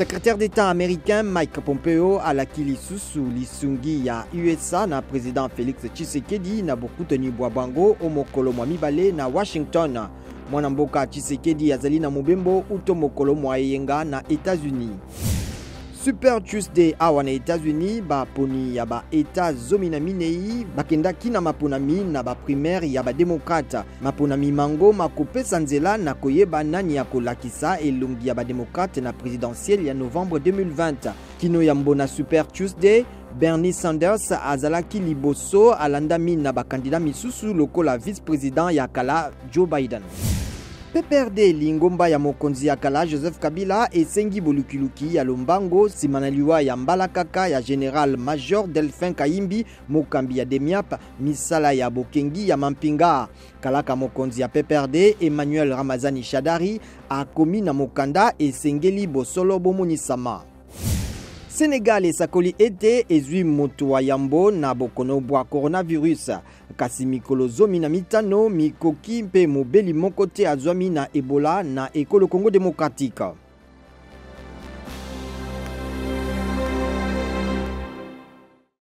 Secrétaire d'État américain Mike Pompeo alaki lisusu lisungi ya USA na président Félix Tshisekedi na bokutani bwa bango o mokolo mwa mibale na Washington. Mwana mboka Tshisekedi azali na mobembo uto mokolo mwa eyenga na États-Unis. Super Tuesday awa na États-Unis, baponi ya ba États 14 bakendaki na maponami na ba primaire ya ba démocrate. Maponami mango makopesa nzela na koyeba nani akolakisa elongi ya ba démocrate na présidentielle ya novembre 2020. Kino yambo na Super Tuesday, Bernie Sanders azalaki liboso, alandami na bakandida misusu lokola vice-président ya kala Joe Biden. PPRD, lingomba ya mokonzi ya kala Joseph Kabila, esengi bolukiluki ya lombango nsima na liwa ya mbalakaka ya général major Delphin Kayimbi, mokambi ya DEMIAP, misala ya bokengi ya mampinga. Kalaka mokonzi ya PPRD Emmanuel Ramazani Shadari akomi na mokanda esengeli bosolo bomonisama. Senegal esakoli ete ezwi moto wa yambo na bokono bwa coronavirus, kasi mikolo 15 mikoki mpe mobeli moko te azwami na Ebola na ekolo Congo démocratique.